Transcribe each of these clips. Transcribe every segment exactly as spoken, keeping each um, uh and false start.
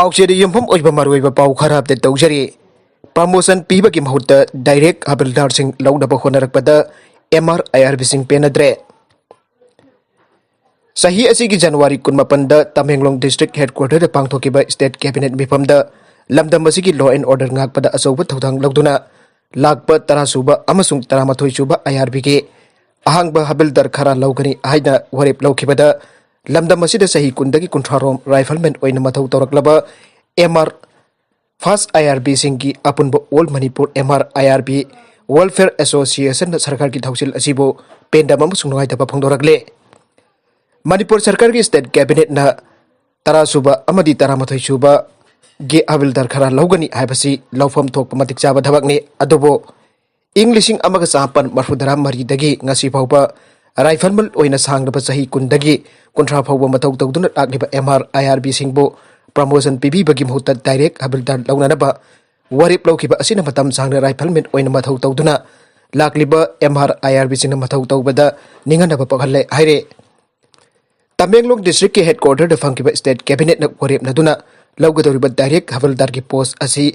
ꯄꯥꯎꯆꯦꯗ ꯌꯨꯝꯐꯝ ꯑꯣꯏꯕ ꯃꯔꯨꯑꯣꯏꯕ ꯄꯥꯎ ꯈꯔ ꯑꯞꯗꯦꯠ ꯇꯧꯖꯔꯤ꯫ ꯄ꯭ꯔꯃꯣꯁꯟ ꯄꯤꯕꯒꯤ ꯃꯍꯨꯠꯇ ꯗꯥꯏꯔꯦꯛ ꯍꯕꯤꯜꯗꯥꯔꯁꯤꯡ ꯂꯧꯅꯕ ꯍꯣꯠꯅꯔꯛꯄꯗ ꯑꯦꯝ ꯑꯥꯔ ꯑꯥꯏ ꯑꯥꯔ ꯕꯤꯁꯤꯡ ꯄꯦꯟꯅꯗ꯭ꯔꯦ꯫ ꯆꯍꯤ ꯑꯁꯤꯒꯤ ꯖꯅꯋꯥꯔꯤ ꯀꯨꯟꯃꯥꯄꯟꯗ ꯇꯃꯦꯡꯂꯣꯡ ꯗꯤꯁꯇ꯭ꯔꯤꯛ ꯍꯦꯗꯀ꯭ꯋꯥꯇꯔꯗ ꯄꯥꯡꯊꯣꯛꯈꯤꯕ ꯁ꯭ꯇꯦꯠ ꯀꯦꯕꯤꯅꯦꯠ ꯃꯤꯐꯝꯗ ꯂꯝꯗꯝ ꯑꯁꯤꯒꯤ ꯂꯣ ꯑꯦꯟ ꯑꯣꯔꯗꯔ ꯉꯥꯛꯄꯗ ꯑꯆꯧꯕ ꯊꯧꯗꯥꯡ ꯂꯧꯗꯨꯅ ꯂꯥꯛꯄ ꯇꯔꯥ ꯁꯨꯕ ꯑꯃꯁꯨꯡ ꯇꯔꯥꯃꯥꯊꯣꯏ ꯁꯨꯕ ꯑꯥꯏ ꯑꯥꯔ ꯕꯤꯒꯤ ꯑꯍꯥꯡꯕ ꯍꯕꯤꯜꯗꯥꯔ ꯈꯔ ꯂꯧꯒꯅꯤ ꯍꯥꯏꯅ ꯋꯥꯔꯦꯞ ꯂꯧꯈꯤꯕꯗ ꯂꯝꯗꯝ ꯑꯁꯤꯗ ꯆꯍꯤ ꯀꯨꯟꯗꯒꯤ ꯀꯨꯟꯊ꯭ꯔꯥ ꯔꯣꯝ ꯔꯥꯏꯐꯜꯃꯦꯟ ꯑꯣꯏꯅ ꯃꯊꯧ ꯇꯧꯔꯛꯂꯕ ꯑꯦꯝ ꯑꯥꯔ ꯐꯥꯁ ꯑꯥꯏ ꯑꯥꯔ ꯕꯤꯁꯤꯡꯒꯤ ꯑꯄꯨꯟꯕ ꯑꯣꯜ ꯃꯅꯤꯄꯨꯔ ꯑꯦꯝ ꯑꯥꯔ ꯑꯥꯏ ꯑꯥꯔ ꯕꯤ ꯋꯦꯜꯐꯤꯌꯔ ꯑꯦꯁꯣꯁꯤꯌꯦꯁꯟꯅ ꯁꯔꯀꯥꯔꯒꯤ ꯊꯧꯁꯤꯜ ꯑꯁꯤꯕꯨ ꯄꯦꯟꯗꯕ ꯑꯃꯁꯨꯡ ꯅꯨꯡꯉꯥꯏꯇꯕ ꯐꯣꯡꯗꯣꯔꯛꯂꯦ꯫ ꯃꯅꯤꯄꯨꯔ ꯁꯔꯀꯥꯔꯒꯤ ꯁ꯭ꯇꯦꯠ ꯀꯦꯕꯤꯅꯦꯠꯅ ꯇꯔꯥ ꯁꯨꯕ ꯑꯃꯗꯤ ꯇꯔꯥꯃꯥꯊꯣꯏ ꯁꯨꯕꯒꯤ ꯍꯕꯤꯜꯗꯥꯔ ꯈꯔ ꯂꯧꯒꯅꯤ ꯍꯥꯏꯕꯁꯤ ꯂꯧꯐꯝ ꯊꯣꯛꯄ ꯃꯇꯤꯛ ꯆꯥꯕ ꯊꯕꯛꯅꯤ꯫ ꯑꯗꯨꯕꯨ ꯏꯪ ꯂꯤꯁꯤꯡ ꯑꯃꯒ ꯆꯃꯥꯄꯟ ꯃꯔꯤꯐꯨꯇꯔꯥ ꯃꯔꯤꯗꯒꯤ ꯉꯁꯤ ꯐꯥꯎꯕ ꯔꯥꯏꯐꯜꯃꯦꯟ ꯑꯣꯏꯅ ꯁꯥꯡꯂꯕ ꯆꯍꯤ ꯀꯨꯟꯗꯒꯤ ꯀꯨꯟꯊ꯭ꯔꯥ ꯐꯥꯎꯕ ꯃꯊꯧ ꯇꯧꯗꯨꯅ ꯂꯥꯛꯂꯤꯕ ꯑꯦꯝ ꯑꯥꯔ ꯑꯥꯏ ꯑꯥꯔ ꯕꯤꯁꯤꯡꯕꯨ ꯄ꯭ꯔꯃꯣꯁꯟ ꯄꯤꯕꯤꯕꯒꯤ ꯃꯍꯨꯠꯇ ꯗꯥꯏꯔꯦꯛ ꯍꯕꯤꯜꯗꯥꯔ ꯂꯧꯅꯅꯕ ꯋꯥꯔꯦꯞ ꯂꯧꯈꯤꯕ ꯑꯁꯤꯅ ꯃꯇꯝ ꯁꯥꯡꯅ ꯔꯥꯏꯐꯜꯃꯦꯟ ꯑꯣꯏꯅ ꯃꯊꯧ ꯇꯧꯗꯨꯅ ꯂꯥꯛꯂꯤꯕ ꯑꯦꯝ ꯑꯥꯔ ꯑꯥꯏ ꯑꯥꯔ ꯕꯤꯁꯤꯡꯅ ꯃꯊꯧ ꯇꯧꯕꯗ ꯅꯤꯡꯍꯟꯅꯕ ꯄꯣꯛꯍꯜꯂꯦ ꯍꯥꯏꯔꯦ꯫ ꯇꯃꯦꯡꯂꯣꯡ ꯗꯤꯁꯇ꯭ꯔꯤꯛꯀꯤ ꯍꯦꯗꯀ꯭ꯋꯥꯇꯔꯗ ꯐꯪꯈꯤꯕ ꯁ꯭ꯇꯦꯠ ꯀꯦꯕꯤꯅꯦꯠꯅ ꯋꯥꯔꯦꯞꯅꯗꯨꯅ ꯂꯧꯒꯗꯧꯔꯤꯕ ꯗꯥꯏꯔꯦꯛ ꯍꯕꯤꯜꯗꯥꯔꯒꯤ ꯄꯣꯁ ꯑꯁꯤ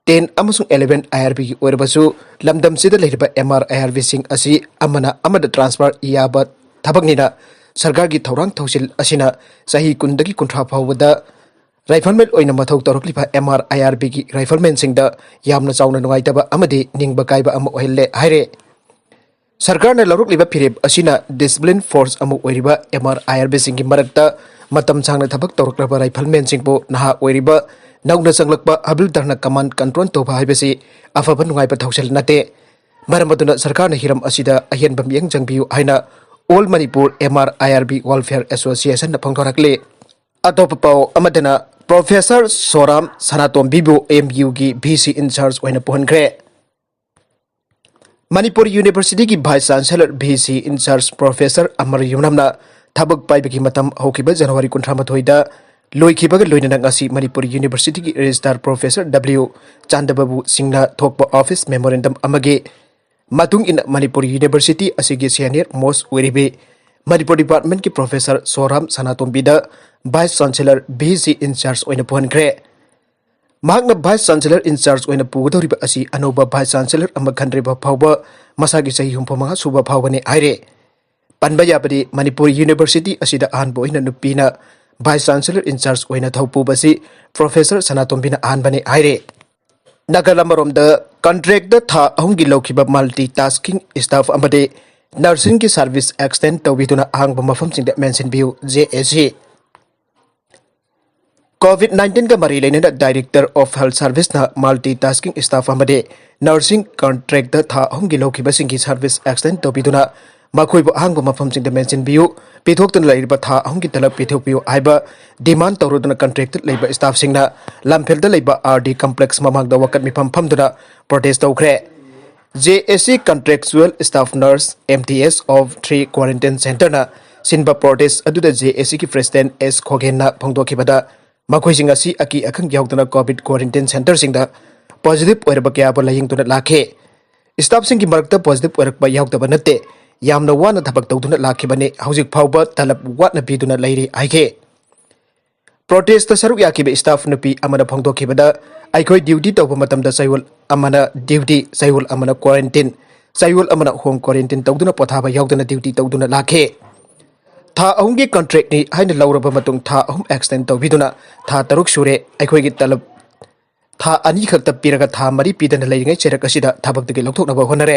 ꯇꯦꯟ ꯑꯃꯁꯨꯡ ꯑꯦꯂꯦꯚꯦꯟ ꯑꯥꯏ ꯑꯥꯔ ꯕꯤꯒꯤ ꯑꯣꯏꯔꯕꯁꯨ ꯂꯝꯗꯝꯁꯤꯗ ꯂꯩꯔꯤꯕ ꯑꯦꯝ ꯑꯥꯔ ꯑꯥꯏ ꯑꯥꯔ ꯕꯤꯁꯤꯡ ꯑꯁꯤ ꯑꯃꯅ ꯑꯃꯗ ꯇ꯭ꯔꯥꯟꯁꯐꯔ ꯌꯥꯕ ꯊꯕꯛꯅꯤꯅ ꯁꯔꯀꯥꯔꯒꯤ ꯊꯧꯔꯥꯡ ꯊꯧꯁꯤꯜ ꯑꯁꯤꯅ ꯆꯍꯤ ꯀꯨꯟꯗꯒꯤ ꯀꯨꯟꯊ꯭ꯔꯥ ꯐꯥꯎꯕꯗ ꯔꯥꯏꯐꯜꯃꯦꯟ ꯑꯣꯏꯅ ꯃꯊꯧ ꯇꯧꯔꯛꯂꯤꯕ ꯑꯦꯝ ꯑꯥꯔ ꯑꯥꯏ ꯑꯥꯔ ꯕꯤꯒꯤ ꯔꯥꯏꯐꯜꯃꯦꯟꯁꯤꯡꯗ ꯌꯥꯝꯅ ꯆꯥꯎꯅ ꯅꯨꯡꯉꯥꯏꯇꯕ ꯑꯃꯗꯤ ꯅꯤꯡꯕ ꯀꯥꯏꯕ ꯑꯃ ꯑꯣꯏꯍꯜꯂꯦ ꯍꯥꯏꯔꯦ꯫ ꯁꯔꯀꯥꯔꯅ ꯂꯧꯔꯛꯂꯤꯕ ꯐꯤꯔꯦꯞ ꯑꯁꯤꯅ ꯗꯤꯁꯤꯄ꯭ꯂꯤꯟ ꯐꯣꯔꯁ ꯑꯃ ꯑꯣꯏꯔꯤꯕ ꯑꯦꯝ ꯑꯥꯔ ꯑꯥꯏ ꯑꯥꯔ ꯕꯤꯁꯤꯡꯒꯤ ꯃꯔꯛꯇ ꯃꯇꯝ ꯁꯥꯡꯅ ꯊꯕꯛ ꯇꯧꯔꯛꯂꯕ ꯔꯥꯏꯐꯜꯃꯦꯟꯁꯤꯡꯕꯨ ꯅꯍꯥ ꯑꯣꯏꯔꯤꯕ ꯅꯧꯅ ꯆꯪꯂꯛꯄ ꯍꯕꯤꯜꯗꯥꯔꯅ ꯀꯃꯥꯟ ꯀꯟꯇ꯭ꯔꯣꯜ ꯇꯧꯕ ꯍꯥꯏꯕꯁꯤ ꯑꯐꯕ ꯅꯨꯡꯉꯥꯏꯕ ꯊꯧꯁꯤꯜ ꯅꯠꯇꯦ꯫ ꯃꯔꯝ ꯑꯗꯨꯅ ꯁꯔꯀꯥꯔꯅ ꯍꯤꯔꯝ ꯑꯁꯤꯗ ꯑꯍꯦꯟꯕ ꯃꯤꯠꯌꯦꯡ ꯆꯪꯕꯤꯌꯨ ꯍꯥꯏꯅ ꯑꯣꯜ ꯃꯅꯤꯄꯨꯔ ꯑꯦꯝ ꯑꯥꯔ ꯑꯥꯏ ꯑꯥꯔ ꯕꯤ ꯋꯦꯜꯐꯤꯌꯔ ꯑꯦꯁꯣꯁꯤꯌꯦꯁꯟꯅ ꯐꯣꯡꯗꯣꯔꯛꯂꯤ꯫ ꯑꯇꯣꯞꯄ ꯄꯥꯎ ꯑꯃꯗꯅ ꯄ꯭ꯔꯣꯐꯦꯁꯔ ꯁꯣꯔꯥꯝ ꯁꯅꯥꯇꯣꯝꯕꯤꯕꯨ ꯑꯦꯝ ꯌꯨꯒꯤ ꯚꯤ ꯁꯤ ꯏꯟꯆꯥꯔꯖ ꯑꯣꯏꯅ ꯄꯨꯍꯟꯈ꯭ꯔꯦ꯫ ꯃꯅꯤꯄꯨꯔ ꯌꯨꯅꯤꯚꯔꯁꯤꯇꯤꯒꯤ vice chancellor V C in-charge professor ꯑꯃꯔ ꯌꯨꯝꯅꯥꯝꯅ ꯊꯕꯛ ꯄꯥꯏꯕꯒꯤ ꯃꯇꯝ ꯍꯧꯈꯤꯕ ꯖꯅꯋꯥꯔꯤ ꯀꯨꯟꯊ꯭ꯔꯥ ꯃꯥꯊꯣꯏꯗ ꯂꯣꯏꯈꯤꯕꯒ ꯂꯣꯏꯅꯅ ꯉꯁꯤ ꯃꯅꯤꯄꯨꯔ ꯌꯨꯅꯤꯚꯔꯁꯤꯇꯤꯒꯤ ꯔꯦꯖꯤꯁꯇ꯭ꯔꯥꯔ ꯄ꯭ꯔꯣꯐꯦꯁꯔ ꯗꯕ꯭ꯂꯤꯎ ꯆꯥꯟꯗꯕꯥꯕꯨ ꯁꯤꯡꯅ ꯊꯣꯛꯄ ꯑꯣꯐꯤꯁ ꯃꯦꯃꯣꯔꯦꯟꯗꯝ ꯑꯃꯒꯤ ꯃꯇꯨꯡ ꯏꯟꯅ ꯃꯅꯤꯄꯨꯔ ꯌꯨꯅꯤꯚꯔꯁꯤꯇꯤ ꯑꯁꯤꯒꯤ ꯁꯦꯅꯤꯌꯔ ꯃꯣꯁ ꯑꯣꯏꯔꯤꯕꯤ ꯃꯅꯤꯄꯨꯔ ꯗꯤꯄꯥꯔꯠꯃꯦꯟꯠꯀꯤ ꯄ꯭ꯔꯣꯐꯦꯁꯔ ꯁꯣꯔꯥꯝ ꯁꯅꯥꯇꯣꯝꯕꯤꯗ vice chancellor, V C, in charge ꯑꯣꯏꯅ ꯄꯨꯍꯟꯈ꯭ꯔꯦ꯫ ꯃꯍꯥꯛꯅ ꯚꯥꯏꯁ ꯆꯥꯟꯁꯦꯂꯔ ꯏꯟꯆꯥꯔꯖ ꯑꯣꯏꯅ ꯄꯨꯒꯗꯧꯔꯤꯕ ꯑꯁꯤ ꯑꯅꯧꯕ ꯚꯥꯏꯁ ꯆꯥꯟꯁꯦꯂꯔ ꯑꯃ ꯈꯟꯗ꯭ꯔꯤꯕ ꯐꯥꯎꯕ ꯃꯁꯥꯒꯤ ꯆꯍꯤ ꯍꯨꯝꯐꯨ ꯃꯉꯥ ꯁꯨꯕ ꯐꯥꯎꯕꯅꯤ ꯍꯥꯏꯔꯦ꯫ ꯄꯟꯕ ꯌꯥꯕꯗꯤ, ꯃꯅꯤꯄꯨꯔ ꯌꯨꯅꯤꯚꯔꯁꯤꯇꯤ ꯑꯁꯤꯗ ꯑꯍꯥꯟꯕ ꯑꯣꯏꯅ ꯅꯨꯄꯤꯅ ꯚꯥꯏꯁ ꯆꯥꯟꯁꯦꯂꯔ ꯏꯟꯆꯥꯔꯖ ꯑꯣꯏꯅ ꯊꯧ ꯄꯨꯕꯁꯤ ꯄ꯭ꯔꯣꯐꯦꯁꯔ ꯁꯅꯥꯇꯣꯝꯕꯤꯅ ꯑꯍꯥꯟꯕꯅꯤ ꯍꯥꯏꯔꯦ꯫ ꯅꯥꯒꯥꯂꯦꯟ ꯑꯃꯔꯣꯝꯗ ꯀꯟꯇ꯭ꯔꯦꯛꯇ ꯊꯥ ꯑꯍꯨꯝꯒꯤ ꯂꯧꯈꯤꯕ ꯃꯜꯇꯤ ꯇꯥꯁꯀꯤꯡ ꯁ꯭ꯇꯥꯐ ꯑꯃꯗꯤ ꯅꯔꯁꯤꯡꯒꯤ ꯁꯔꯚꯤꯁ ꯑꯦꯛꯁꯇꯦꯟ ꯇꯧꯕꯤꯗꯨꯅ ꯑꯍꯥꯡꯕ ꯃꯐꯝꯁꯤꯡꯗ ꯃꯦꯟꯁꯤꯟꯕꯤꯌꯨ, ꯖꯦ ꯑꯦ ꯁꯤ꯫ ꯀꯣꯚꯤꯗ ꯅꯥꯏꯟꯇꯤꯟꯒ ꯃꯔꯤ ꯂꯩꯅꯅ Director of Health Serviceꯅ ꯃꯜꯇꯤ ꯇꯥꯁꯀꯤꯡ ꯁ꯭ꯇꯥꯐ ꯑꯃꯗꯤ ꯅꯔꯁꯤꯡ ꯀꯟꯇ꯭ꯔꯦꯛꯇ ꯊꯥ ꯑꯍꯨꯝꯒꯤ ꯂꯧꯈꯤꯕꯁꯤꯡꯒꯤ ꯁꯔꯚꯤꯁ ꯑꯦꯛꯁꯇꯦꯟ ꯇꯧꯕꯤꯗꯨꯅ ꯃꯈꯣꯏꯕꯨ ꯑꯍꯥꯡꯕ ꯃꯐꯝꯁꯤꯡꯗ ꯃꯦꯟꯁꯤꯟꯕꯤꯌꯨ, ꯄꯤꯊꯣꯛꯇꯨꯅ ꯂꯩꯔꯤꯕ ꯊꯥ ꯑꯍꯨꯝꯒꯤ ꯇꯂꯕ ꯄꯤꯊꯣꯛꯄꯤꯌꯨ ꯍꯥꯏꯕ ꯗꯤꯃꯥꯟ ꯇꯧꯔꯗꯨꯅ ꯀꯟꯇ꯭ꯔꯦꯛꯇ ꯂꯩꯕ ꯁ꯭ꯇꯥꯐꯁꯤꯡꯅ ꯂꯝꯐꯦꯜꯗ ꯂꯩꯕ ꯑꯥꯔ ꯗꯤ ꯀꯝꯄ꯭ꯂꯦꯛꯁ ꯃꯃꯥꯡꯗ ꯋꯥꯀꯠ ꯃꯤꯐꯝ ꯐꯝꯗꯨꯅ ꯄ꯭ꯔꯣꯇꯦꯁ ꯇꯧꯈ꯭ꯔꯦ꯫ J A C contractual staff nurse, M T S of three quarantine ꯁꯦꯟꯇꯔꯅ ꯁꯤꯟꯕ ꯄ꯭ꯔꯣꯇꯦꯁ ꯑꯗꯨꯗ ꯖꯦ ꯑꯦ ꯁꯤꯒꯤ ꯄ꯭ꯔꯦꯁꯤꯗꯦꯟꯠ ꯑꯦꯁ ꯈꯣꯒꯦꯟꯅ ꯐꯣꯡꯗꯣꯛꯈꯤꯕꯗ, ꯃꯈꯣꯏꯁꯤꯡ ꯑꯁꯤ ꯑꯀꯤ ꯑꯈꯪ ꯌꯥꯎꯗꯅ ꯀꯣꯚꯤꯗ ꯀ꯭ꯋꯥꯔꯦꯟꯇꯤꯟ ꯁꯦꯟꯇꯔꯁꯤꯡꯗ ꯄꯣꯖꯤꯇꯤꯚ ꯑꯣꯏꯔꯕ ꯀꯌꯥꯕꯨ ꯂꯥꯌꯦꯡꯗꯨꯅ ꯂꯥꯛꯈꯤ꯫ ꯁ꯭ꯇꯥꯐꯁꯤꯡꯒꯤ ꯃꯔꯛꯇ ꯄꯣꯖꯤꯇꯤꯚ ꯑꯣꯏꯔꯛꯄ ꯌꯥꯎꯗꯕ ꯅꯠꯇꯦ, ꯌꯥꯝꯅ ꯋꯥꯅ ꯊꯕꯛ ꯇꯧꯗꯨꯅ ꯂꯥꯛꯈꯤꯕꯅꯤ, ꯍꯧꯖꯤꯛ ꯐꯥꯎꯕ ꯇꯂꯕ ꯋꯥꯠꯅ ꯄꯤꯗꯨꯅ ꯂꯩꯔꯤ ꯍꯥꯏꯈꯤ꯫ ꯄ꯭ꯔꯣꯇꯦꯁꯇ ꯁꯔꯨꯛ ꯌꯥꯈꯤꯕ ꯁ꯭ꯇꯥꯐ ꯅꯨꯄꯤ ꯑꯃꯅ ꯐꯣꯡꯗꯣꯛꯈꯤꯕꯗ, ꯑꯩꯈꯣꯏ ꯗ꯭ꯌꯨꯇꯤ ꯇꯧꯕ ꯃꯇꯝꯗ ꯆꯌꯣꯜ ꯑꯃꯅ ꯗ꯭ꯌꯨꯇꯤ, ꯆꯌꯣꯜ ꯑꯃꯅ ꯀ꯭ꯋꯥꯔꯦꯟꯇꯤꯟ, ꯆꯌꯣꯜ ꯑꯃꯅ ꯍꯣꯝ ꯀ꯭ꯋꯥꯔꯦꯟꯇꯤꯟ ꯇꯧꯗꯨꯅ ꯄꯣꯊꯥꯕ ꯌꯥꯎꯗꯅ ꯗ꯭ꯌꯨꯇꯤ ꯇꯧꯗꯨꯅ ꯂꯥꯛꯈꯤ꯫ ꯊꯥ ꯑꯍꯨꯝꯒꯤ ꯀꯟꯇ꯭ꯔꯦꯛꯅꯤ ꯍꯥꯏꯅ ꯂꯧꯔꯕ ꯃꯇꯨꯡ ꯊꯥ ꯑꯍꯨꯝ ꯑꯦꯛꯁꯇꯦꯟ ꯇꯧꯕꯤꯗꯨꯅ ꯊꯥ ꯇꯔꯨꯛ ꯁꯨꯔꯦ꯫ ꯑꯩꯈꯣꯏꯒꯤ ꯇꯂꯕ ꯊꯥ ꯑꯅꯤ ꯈꯛꯇ ꯄꯤꯔꯒ ꯊꯥ ꯃꯔꯤ ꯄꯤꯗꯅ ꯂꯩꯔꯤꯉꯩ ꯆꯩꯔꯛ ꯑꯁꯤꯗ ꯊꯕꯛꯇꯒꯤ ꯂꯧꯊꯣꯛꯅꯕ ꯍꯣꯠꯅꯔꯦ꯫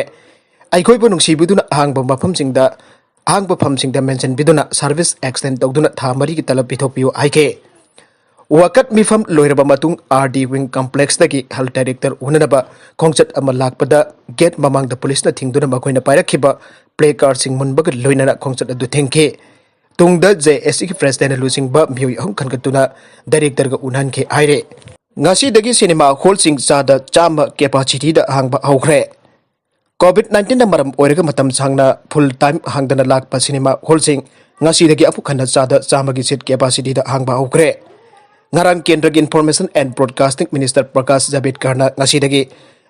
ꯑꯩꯈꯣꯏꯕꯨ ꯅꯨꯡꯁꯤꯕꯤꯗꯨꯅ ꯑꯍꯥꯡꯕ ꯃꯐꯝꯁꯤꯡꯗ, ꯑꯍꯥꯡꯕ ꯐꯝꯁꯤꯡꯗ ꯃꯦꯟꯁꯤꯟꯕꯤꯗꯨꯅ ꯁꯔꯚꯤꯁ ꯑꯦꯛꯁꯇꯦꯟ ꯇꯧꯗꯨꯅ ꯊꯥ ꯃꯔꯤꯒꯤ ꯇꯂꯕ ꯄꯤꯊꯣꯛꯄꯤꯌꯨ ꯍꯥꯏꯈꯤ꯫ ꯋꯥꯀꯠ ꯃꯤꯐꯝ ꯂꯣꯏꯔꯕ ꯃꯇꯨꯡ, ꯑꯥꯔ ꯗꯤ ꯋꯤꯡ ꯀꯝꯄ꯭ꯂꯦꯛꯁꯇꯒꯤ ꯍꯦꯜꯊ ꯗꯥꯏꯔꯦꯛꯇꯔ ꯎꯅꯅꯕ ꯈꯣꯡꯆꯠ ꯑꯃ ꯂꯥꯛꯄꯗ, ꯒꯦꯠ ꯃꯃꯥꯡꯗ ꯄꯨꯂꯤꯁꯅ ꯊꯤꯡꯗꯨꯅ ꯃꯈꯣꯏꯅ ꯄꯥꯏꯔꯛꯈꯤꯕ ꯄ꯭ꯂꯦ ꯀꯥꯔꯗꯁꯤꯡ ꯃꯨꯟꯕꯒ ꯂꯣꯏꯅꯅ ꯈꯣꯡꯆꯠ ꯑꯗꯨ ꯊꯤꯡꯈꯤ꯫ ꯇꯨꯡꯗ ꯖꯦ ꯑꯦ ꯁꯤꯒꯤ ꯄ꯭ꯔꯦꯁꯤꯗꯦꯟꯠꯅ ꯂꯨꯆꯤꯡꯕ ꯃꯤꯑꯣꯏ ꯑꯍꯨꯝ ꯈꯟꯒꯠꯇꯨꯅ ꯗꯥꯏꯔꯦꯛꯇꯔꯒ ꯎꯅꯍꯟꯈꯤ ꯍꯥꯏꯔꯦ꯫ ꯉꯁꯤꯗꯒꯤ ꯁꯤꯅꯦꯃꯥ ꯍꯣꯜꯁꯤꯡ ꯆꯥꯗ ꯆꯥꯝꯃ ꯀꯦꯄꯥꯁꯤꯇꯤꯗ ꯍꯥꯡꯕ ꯍꯧꯈ꯭ꯔꯦ꯫ ꯀꯣꯚꯤꯗ ꯅꯥꯏꯟꯇꯤꯟꯅ ꯃꯔꯝ ꯑꯣꯏꯔꯒ ꯃꯇꯝ ꯁꯥꯡꯅ ꯐꯨꯜ ꯇꯥꯏꯝ ꯍꯥꯡꯗꯅ ꯂꯥꯛꯄ ꯁꯤꯅꯦꯃꯥ ꯍꯣꯜꯁꯤꯡ ꯉꯁꯤꯗꯒꯤ ꯑꯃꯨꯛ ꯍꯟꯅ ꯆꯥꯗ ꯆꯥꯝꯃꯒꯤ ꯁꯤꯠ ꯀꯦꯄꯥꯁꯤꯇꯤꯗ ꯍꯥꯡꯕ ꯍꯧꯈ꯭ꯔꯦ꯫ ꯉꯔꯥꯡ ꯀꯦꯟꯗ꯭ꯔꯒꯤ information and broadcasting minister Prakash ꯖꯥꯕꯦꯗꯀꯔꯅ ꯉꯁꯤꯗꯒꯤ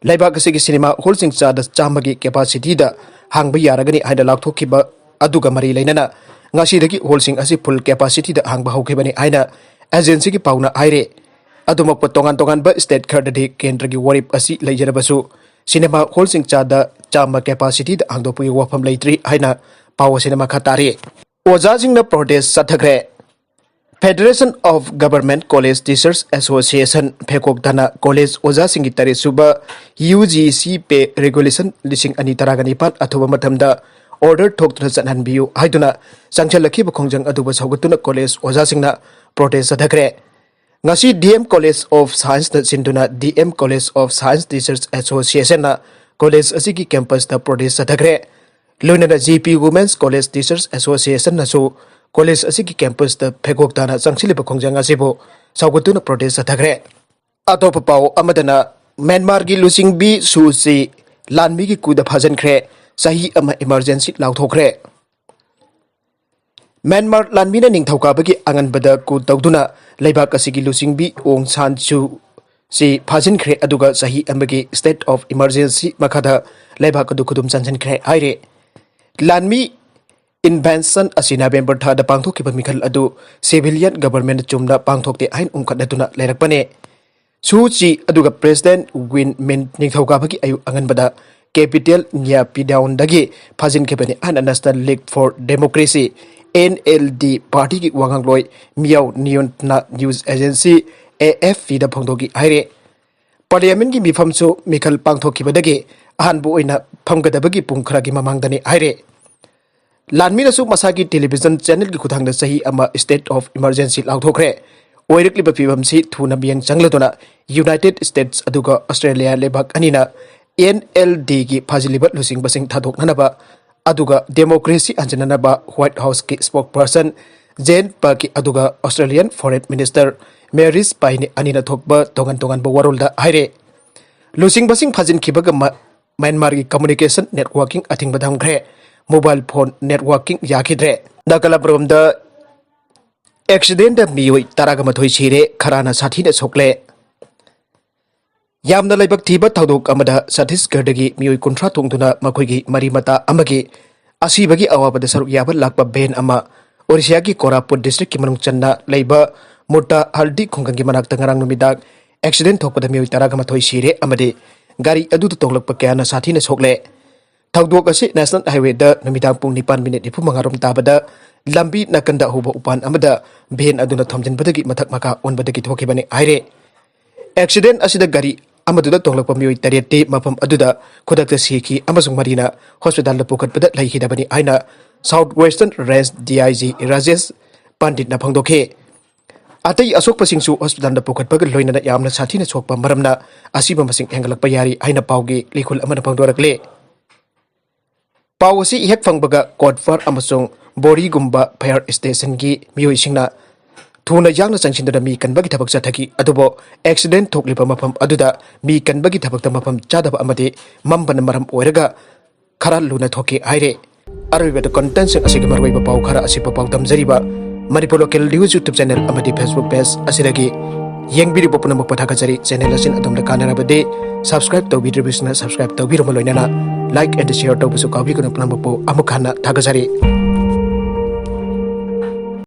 ꯂꯩꯕꯥꯛ ꯑꯁꯤꯒꯤ ꯁꯤꯅꯦꯃꯥ ꯍꯣꯜꯁꯤꯡ ꯆꯥꯗ ꯆꯥꯝꯃꯒꯤ ꯀꯦꯄꯥꯁꯤꯇꯤꯗ ꯍꯥꯡꯕ ꯌꯥꯔꯒꯅꯤ ꯍꯥꯏꯅ ꯂꯥꯎꯊꯣꯛꯈꯤꯕ ꯑꯗꯨꯒ ꯃꯔꯤ ꯂꯩꯅꯅ ꯉꯁꯤꯗꯒꯤ ꯍꯣꯜꯁꯤꯡ ꯑꯁꯤ ꯐꯨꯜ ꯀꯦꯄꯥꯁꯤꯇꯤꯗ ꯍꯥꯡꯕ ꯍꯧꯈꯤꯕꯅꯤ ꯍꯥꯏꯅ ꯑꯦꯖꯦꯟꯁꯤꯒꯤ ꯄꯥꯎꯅ ꯍꯥꯏꯔꯦ꯫ ꯑꯗꯨꯃꯛꯄꯨ ꯇꯣꯉꯥꯟ ꯇꯣꯉꯥꯟꯕ ꯁ꯭ꯇꯦꯠ ꯈꯔꯗꯗꯤ ꯀꯦꯟꯗ꯭ꯔꯒꯤ ꯋꯥꯔꯦꯞ ꯑꯁꯤ ꯂꯩꯖꯔꯕꯁꯨ, ꯁꯤꯅꯦꯃꯥ ꯍꯣꯜꯁꯤꯡ ꯆꯥꯗ ꯆꯥꯝꯃ ꯀꯦꯄꯥꯁꯤꯇꯤꯗ ꯍꯥꯡꯗꯣꯛꯄꯒꯤ ꯋꯥꯐꯝ ꯂꯩꯇ꯭ꯔꯤ ꯍꯥꯏꯅ ꯄꯥꯎ ꯑꯁꯤꯅ ꯃꯈꯥ ꯇꯥꯔꯤ꯫ ꯑꯣꯖꯥꯁꯤꯡꯅ ꯄ꯭ꯔꯣꯇꯦꯁ ꯆꯠꯊꯈ꯭ꯔꯦ꯫ Federation of Government College Teachers Association ꯐꯦꯀꯣꯛ ꯇꯥꯅ ꯀꯣꯂꯦꯖ ꯑꯣꯖꯥꯁꯤꯡꯒꯤ ꯇꯔꯦꯠ ꯁꯨꯕ ꯌꯨ ꯖꯤ ꯁꯤ ꯄꯦ ꯔꯦꯒꯨꯂꯦꯁꯟ ꯂꯤꯁꯤꯡ ꯑꯅꯤ ꯇꯔꯥꯒ ꯅꯤꯄꯥꯟ ꯑꯊꯨꯕ ꯃꯇꯝꯗ ꯑꯣꯔꯗꯔ ꯊꯣꯛꯇꯨꯅ ꯆꯠꯍꯟꯕꯤꯌꯨ ꯍꯥꯏꯗꯨꯅ ꯆꯪꯁꯤꯜꯂꯛꯈꯤꯕ ꯈꯣꯡꯖꯪ ꯑꯗꯨꯕꯨ ꯁꯧꯒꯠꯇꯨꯅ ꯀꯣꯂꯦꯖ ꯑꯣꯖꯥꯁꯤꯡꯅ ꯄ꯭ꯔꯣꯇꯦꯁ ꯆꯠꯊꯈ꯭ꯔꯦ꯫ ꯉꯁꯤ ꯗꯤ ꯑꯦꯝ ꯀꯣꯂꯦꯖ ꯑꯣꯐ ꯁꯥꯏꯟꯁꯇ ꯁꯤꯟꯗꯨꯅ D M college of science teachers ꯑꯦꯁꯣꯁꯤꯌꯦꯁꯟꯅ ꯀꯣꯂꯦꯖ ꯑꯁꯤꯒꯤ ꯀꯦꯝꯄꯁꯇ ꯄ꯭ꯔꯣꯇꯦꯁ ꯆꯠꯊꯈ꯭ꯔꯦ꯫ ꯂꯣꯏꯅꯅ G P women's college teachers ꯑꯦꯁꯣꯁꯤꯌꯦꯁꯟꯅꯁꯨ ꯀꯣꯂꯦꯖ ꯑꯁꯤꯒꯤ ꯀꯦꯝꯄꯁꯇ ꯐꯦꯀꯣꯛ ꯇꯥꯅ ꯆꯪꯁꯤꯜꯂꯤꯕ ꯈꯣꯡꯖꯪ ꯑꯁꯤꯕꯨ ꯁꯧꯒꯠꯇꯨꯅ ꯄ꯭ꯔꯣꯇꯦꯁ ꯆꯠꯊꯈ꯭ꯔꯦ꯫ ꯑꯇꯣꯞꯄ ꯄꯥꯎ ꯑꯃꯗꯅ, ꯃ꯭ꯌꯥꯟꯃꯥꯔꯒꯤ ꯂꯨꯆꯤꯡꯕꯤ ꯁꯨ ꯆꯤ ꯂꯥꯟꯃꯤꯒꯤ ꯀꯨꯗ ꯐꯥꯖꯤꯟꯈ꯭ꯔꯦ, ꯆꯍꯤ ꯑꯃ ꯏꯃꯔꯖꯦꯟꯁꯤ ꯂꯥꯎꯊꯣꯛꯈ꯭ꯔꯦ꯫ ꯃ꯭ꯌꯥꯟꯃꯥꯔ ꯂꯥꯟꯃꯤꯅ ꯅꯤꯡꯊꯧꯀꯥꯕꯒꯤ ꯑꯉꯟꯕꯗ ꯀꯨ ꯇꯧꯗꯨꯅ ꯂꯩꯕꯥꯛ ꯑꯁꯤꯒꯤ ꯂꯨꯆꯤꯡꯕꯤ ꯑꯣꯡ ꯁꯥꯟ ꯁꯨ ꯆꯤ ꯐꯥꯖꯤꯟꯈ꯭ꯔꯦ, ꯑꯗꯨꯒ ꯆꯍꯤ ꯑꯃꯒꯤ state of emergency ꯃꯈꯥꯗ ꯂꯩꯕꯥꯛ ꯑꯗꯨ ꯈꯨꯗꯨꯝ ꯆꯟꯁꯤꯟꯈ꯭ꯔꯦ ꯍꯥꯏꯔꯦ꯫ ꯂꯥꯟꯃꯤ ꯏꯟꯚꯦꯟꯁꯟ ꯑꯁꯤ ꯅꯕꯦꯝꯕꯔ ꯊꯥꯗ ꯄꯥꯡꯊꯣꯛꯈꯤꯕ ꯃꯤꯈꯜ ꯑꯗꯨ civilian government ꯆꯨꯝꯅ ꯄꯥꯡꯊꯣꯛꯇꯦ ꯍꯥꯏꯅ ꯎꯝꯈꯠꯅꯗꯨꯅ ꯂꯩꯔꯛꯄꯅꯦ꯫ ꯁꯨ ꯆꯤ ꯑꯗꯨꯒ President Win Myint ꯅꯤꯡꯊꯧꯀꯥꯕꯒꯤ ꯑꯌꯨꯛ ꯑꯉꯟꯕꯗ capital ꯅ꯭ꯌꯥꯄꯤꯗꯥꯎꯟꯗꯒꯤ ꯐꯥꯖꯤꯟꯈꯤꯕꯅꯤ ꯍꯥꯏꯅ National League for Democracy, N L D, partyꯒꯤ ꯋꯥꯉꯥꯡꯂꯣꯏ ꯃꯤꯌꯥꯎ ꯅꯤꯌꯣꯟꯅ news agency A F Pꯗ ꯐꯣꯡꯗꯣꯛꯈꯤ ꯍꯥꯏꯔꯦ꯫ Parliamentꯀꯤ ꯃꯤꯐꯝꯁꯨ ꯃꯤꯈꯜ ꯄꯥꯡꯊꯣꯛꯈꯤꯕꯗꯒꯤ ꯑꯍꯥꯟꯕ ꯑꯣꯏꯅ ꯐꯝꯒꯗꯕꯒꯤ ꯄꯨꯡ ꯈꯔꯒꯤ ꯃꯃꯥꯡꯗꯅꯤ ꯍꯥꯏꯔꯦ꯫ ꯂꯥꯟꯃꯤꯅꯁꯨ ꯃꯁꯥꯒꯤ television channelꯒꯤ ꯈꯨꯠꯊꯥꯡꯗ ꯆꯍꯤ ꯑꯃ state of emergency ꯂꯥꯎꯊꯣꯛꯈ꯭ꯔꯦ꯫ ꯑꯣꯏꯔꯛꯂꯤꯕ ꯐꯤꯕꯝꯁꯤ ꯊꯨꯅ ꯃꯤꯠꯌꯦꯡ ꯆꯪꯂꯗꯨꯅ United States ꯑꯗꯨꯒ Australia ꯂꯩꯕꯥꯛ ꯑꯅꯤꯅ N L Dꯒꯤ ꯐꯥꯖꯤꯜꯂꯤꯕ ꯂꯨꯆꯤꯡꯕꯁꯤꯡ ꯊꯥꯗꯣꯛꯅꯅꯕ ꯑꯗꯨꯒ democracy ꯍꯟꯖꯤꯟꯅꯅꯕ White Houseꯀꯤ spokesperson Jen Psaki ꯑꯗꯨꯒ Australian Foreign Minister Marise Payne ꯑꯅꯤꯅ ꯊꯣꯛꯄ ꯇꯣꯉꯥꯟ ꯇꯣꯉꯥꯟꯕ ꯋꯥꯔꯣꯜꯗ ꯍꯥꯏꯔꯦ꯫ ꯂꯨꯆꯤꯡꯕꯁꯤꯡ ꯐꯥꯖꯤꯟꯈꯤꯕꯒ ꯃ-, ꯃ꯭ꯌꯥꯟꯃꯥꯔꯒꯤ communication networking ꯑꯊꯤꯡꯕ ꯊꯝꯈ꯭ꯔꯦ꯫ Mobile phone networking ꯌꯥꯈꯤꯗ꯭ꯔꯦ꯫ ꯅꯥꯒꯥꯂꯥꯝꯕꯔꯣꯝꯗ accidentꯗ ꯃꯤꯑꯣꯏ ꯇꯔꯥꯒ ꯃꯥꯊꯣꯏ ꯁꯤꯔꯦ, ꯈꯔꯅ ꯁꯥꯊꯤꯅ ꯁꯣꯛꯂꯦ꯫ ꯌꯥꯝꯅ ꯂꯥꯏꯕꯛ ꯊꯤꯕ ꯊꯧꯗꯣꯛ ꯑꯃꯗ ꯆꯇꯤꯁꯒꯔꯗꯒꯤ ꯃꯤꯑꯣꯏ ꯀꯨꯟꯊ꯭ꯔꯥ ꯊꯣꯡꯗꯨꯅ ꯃꯈꯣꯏꯒꯤ ꯃꯔꯤ ꯃꯇꯥ ꯑꯃꯒꯤ ꯑꯁꯤꯕꯒꯤ ꯑꯋꯥꯕꯗ ꯁꯔꯨꯛ ꯌꯥꯕ ꯂꯥꯛꯄ ꯚꯦꯟ ꯑꯃ ꯑꯣꯔꯤꯁꯤꯌꯥꯒꯤ ꯀꯣꯔꯥꯄꯨꯠ ꯗꯤꯁꯇ꯭ꯔꯤꯛꯀꯤ ꯃꯅꯨꯡ ꯆꯟꯅ ꯂꯩꯕ ꯃꯨꯔꯇꯥ ꯍꯜꯗꯤ ꯈꯨꯡꯒꯪꯒꯤ ꯃꯅꯥꯛꯇ ꯉꯔꯥꯡ ꯅꯨꯃꯤꯗꯥꯡ ꯑꯦꯛꯁꯤꯗꯦꯟ ꯊꯣꯛꯄꯗ ꯃꯤꯑꯣꯏ ꯇꯔꯥꯃꯥꯊꯣꯏ ꯁꯤꯔꯦ ꯑꯃꯗꯤ ꯒꯥꯔꯤ ꯑꯗꯨꯗ ꯇꯣꯡꯂꯛꯄ ꯀꯌꯥꯅ ꯁꯥꯊꯤꯅ ꯁꯣꯛꯂꯦ꯫ ꯊꯧꯗꯣꯛ ꯑꯁꯤ ꯅꯦꯁꯅꯦꯜ ꯍꯥꯏꯋꯦꯗ ꯅꯨꯃꯤꯗꯥꯡ ꯄꯨꯡ ꯅꯤꯄꯥꯟ ꯃꯤꯅꯤꯠ ꯅꯤꯐꯨ ꯃꯉꯥ ꯔꯣꯝ ꯇꯥꯕꯗ ꯂꯝꯕꯤ ꯅꯥꯀꯟꯗ ꯍꯧꯕ ꯎꯄꯥꯟ ꯑꯃꯗ ꯚꯦꯟ ꯑꯗꯨꯅ ꯊꯣꯝꯖꯤꯟꯕꯗꯒꯤ ꯃꯊꯛ ꯃꯈꯥ ꯑꯣꯟꯕꯗꯒꯤ ꯊꯣꯛꯈꯤꯕꯅꯤ ꯍꯥꯏꯔꯦ꯫ ꯑꯦꯛꯁꯤꯗꯦꯟ ꯑꯁꯤꯗ ꯒꯥꯔꯤ ꯑꯃꯗꯨꯗ ꯇꯣꯡꯂꯛꯄ ꯃꯤꯑꯣꯏ ꯇꯔꯦꯠꯇꯤ ꯃꯐꯝ ꯑꯗꯨꯗ ꯈꯨꯗꯛꯇ ꯁꯤꯈꯤ ꯑꯃꯁꯨꯡ ꯃꯔꯤꯅ ꯍꯣꯁꯄꯤꯇꯥꯜꯗ ꯄꯨꯈꯠꯄꯗ ꯂꯩꯈꯤꯗꯕꯅꯤ ꯍꯥꯏꯅ south western range D I G Rajesh ꯄꯟꯗꯤꯠꯅ ꯐꯣꯡꯗꯣꯛꯈꯤ꯫ ꯑꯇꯩ ꯑꯁꯣꯛꯄꯁꯤꯡꯁꯨ ꯍꯣꯁꯄꯤꯇꯥꯜꯗ ꯄꯨꯈꯠꯄꯒ ꯂꯣꯏꯅꯅ ꯌꯥꯝꯅ ꯁꯥꯊꯤꯅ ꯁꯣꯛꯄ ꯃꯔꯝꯅ ꯑꯁꯤꯕ ꯃꯁꯤꯡ ꯍꯦꯟꯒꯠꯂꯛꯄ ꯌꯥꯔꯤ ꯍꯥꯏꯅ ꯄꯥꯎꯒꯤ ꯂꯤꯈꯨꯜ ꯑꯃꯅ ꯐꯣꯡꯗꯣꯔꯛꯂꯤ꯫ ꯄꯥꯎ ꯑꯁꯤ ꯍꯦꯛ ꯐꯪꯕꯒ ꯀꯣꯠꯐꯔ ꯑꯃꯁꯨꯡ ꯕꯣꯔꯤꯒꯨꯝꯕ ꯐꯥꯌꯔ ꯁ꯭ꯇꯦꯁꯟꯒꯤ ꯃꯤꯑꯣꯏꯁꯤꯡꯅ ꯊꯨꯅ ꯌꯥꯡꯅ ꯆꯪꯁꯤꯟꯗꯨꯅ ꯃꯤ ꯀꯟꯕꯒꯤ ꯊꯕꯛ ꯆꯠꯊꯈꯤ꯫ ꯑꯗꯨꯕꯨ ꯑꯦꯛꯁꯤꯗꯦꯟ ꯊꯣꯛꯂꯤꯕ ꯃꯐꯝ ꯑꯗꯨꯗ ꯃꯤ ꯀꯟꯕꯒꯤ ꯊꯕꯛꯇ ꯃꯐꯝ ꯆꯥꯗꯕ ꯑꯃꯗꯤ ꯃꯝꯕꯅ ꯃꯔꯝ ꯑꯣꯏꯔꯒ ꯈꯔ ꯂꯨꯅ ꯊꯣꯛꯈꯤ ꯍꯥꯏꯔꯦ꯫ ꯑꯔꯣꯏꯕꯗ ꯀꯣꯟꯇꯦꯟꯁꯤꯡ ꯑꯁꯤꯒꯤ ꯃꯔꯨꯑꯣꯏꯕ ꯄꯥꯎ ꯈꯔ ꯑꯁꯤꯕꯨ ꯄꯥꯎꯗꯝꯖꯔꯤꯕ Manipur local news YouTube channel ꯑꯃꯗꯤ ꯐꯦꯁꯕꯨꯛ ꯄꯦꯖ ꯑꯁꯤꯗꯒꯤ ꯌꯦꯡꯕꯤꯔꯤꯕ ꯄꯨꯝꯅꯃꯛꯄꯨ ꯊꯥꯒꯠꯆꯔꯤ꯫ ꯆꯦꯅꯦꯜ ꯑꯁꯤꯅ ꯑꯗꯣꯝꯗ ꯀꯥꯟꯅꯔꯕꯗꯤ ꯁꯕꯁꯀ꯭ꯔꯥꯏꯕ ꯇꯧꯕꯤꯗ꯭ꯔꯤꯕꯁꯤꯡꯅ ꯁꯕꯁꯀ꯭ꯔꯥꯏꯕ ꯇꯧꯕꯤꯔꯕ ꯂꯣꯏꯅꯅ ꯂꯥꯏꯛ ꯑꯦꯟ ꯁꯤꯌꯔ ꯇꯧꯕꯁꯨ ꯀꯥꯎꯕꯤꯒꯅꯨ꯫ ꯄꯨꯝꯅꯃꯛꯄꯨ ꯑꯃꯨꯛ ꯍꯟꯅ ꯊꯥꯒꯠꯆꯔꯤ꯫